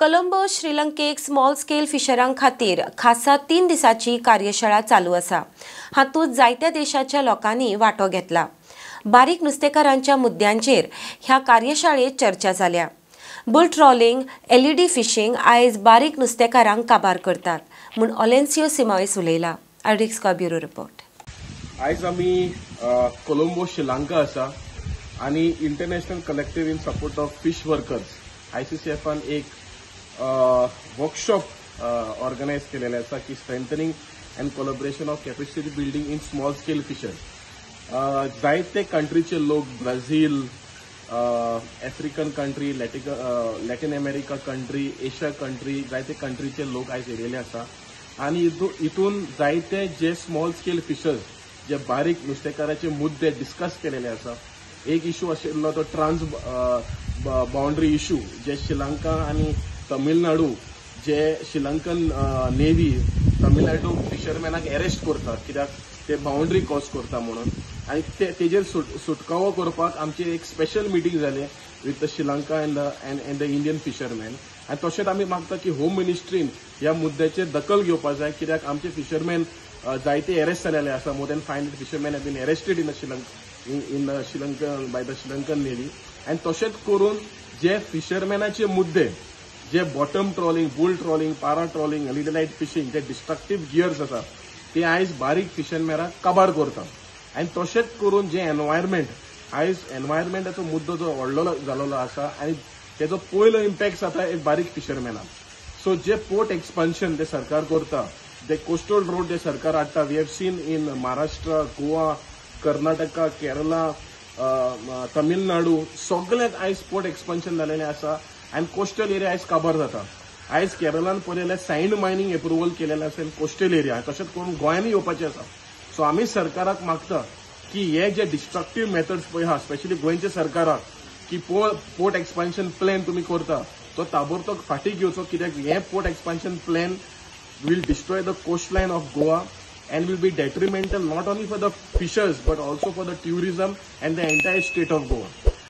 Colombo श्रीलंकेक small scale फिशरां खातीर खासा 3 दिसांची कार्यशाळा चालू आसा. हातूंत जायत्या देशाच्या लोकांनी वांटो घेतला. बारीक नुस्तेकारांच्या मुद्द्यांचेर ह्या कार्यशाळेत चर्चा जाल्या. बुल ट्रॉलिंग, एलईडी फिशींग आयज बारीक नुस्तेकारांक काबार करतात म्हूण ओलेन्सियो सिमावेस उलयला. RDX bureau report. आयज आमी कोलंबो श्रीलंका आसा आनी International Collective in Support of Fish Workers आयसीसीएफान एक वर्कशॉप ऑर्गनायज केलेले आसा की strengthening and collaboration of capacity building in small scale fishers. जायते कंट्रीचे लोक, Brazil, African country, Latin America country, Asia country, जायते कंट्रीचे लोक आयज येयलेले आसा आनी हितून जायते जे स्मॉल स्केल फिशर्स, जे बारीक नुस्तेकाराचे मुद्दे डिस्कस केलेले आसा. एक इशू आशिल्लो तो ट्रान्स बाउंड्री इशू, जे श्रीलंका आनी तमिळनाडू, जे श्रीलंकन नेवी तमिळनाडू फिशरमॅनाक एरेस्ट करता कित्याक ते बाउंड्री क्रॉस करता म्हणून, आनी तेजेर सुटकावो करपाक आमची एक स्पेशल मिटींग जाली with the Sri Lanka and the Indian fisherman. आनी तशेंच आमी मागता की होम मिनिस्ट्रीन ह्या मुद्द्याचेर दखल घेवपाक जाय कित्याक आमचे फिशरमॅन जायते एरेस्ट जालेले आसा. More than 500 fisherman have been arrested in Sri Lanka by the Sri Lankan navy. आनी तशेंच करून जे फिशरमॅनाचे मुद्दे, जे bottom trawling, bull trawling, para trawling, LED light fishing, जे डिस्ट्रक्टीव गियर्स आसा ते आयज बारीक फिशरमॅनाक काबार करता. आनी तशेंच करून जे एनवायरमेंट, आयज एनवायरमेंटाचो मुद्दो जो व्हडलो जाल्लो आसा आनी तेजो पयलो इम्पॅक्ट जाता एक बारीक फिशरमॅनाक. सो जे पोर्ट एक्सपान्शन जे सरकार करता, जे कोस्टल रोड जे सरकार हाडटा, we have seen in Maharashtra, Goa, Karnataka, Kerala, Tamil Nadu, सगळ्याक आयज पोर्ट एक्सपान्शन जालेलें आसा आनी कोस्टल एरिया आयज काबार जाता. आयज केरलान पळयल्यार सँड मायनींग एप्रुवल केलेलें आसा इन कोस्टल एरिया, तशेंच करून गोंयांनी येवपाचें आसा. सो आमी सरकाराक मागता की हे जे डिस्ट्रक्टीव मेथड्स पळय आहा, स्पेशली गोंयच्या सरकाराक, की पोर्ट एक्सपान्शन प्लॅन तुमी करता तो ताबडतोब फाटीं घेवचो कित्याक हे port expansion plan will destroy the coastline of Goa and will be detrimental not only for the fishers but also for the tourism and the entire state of Goa.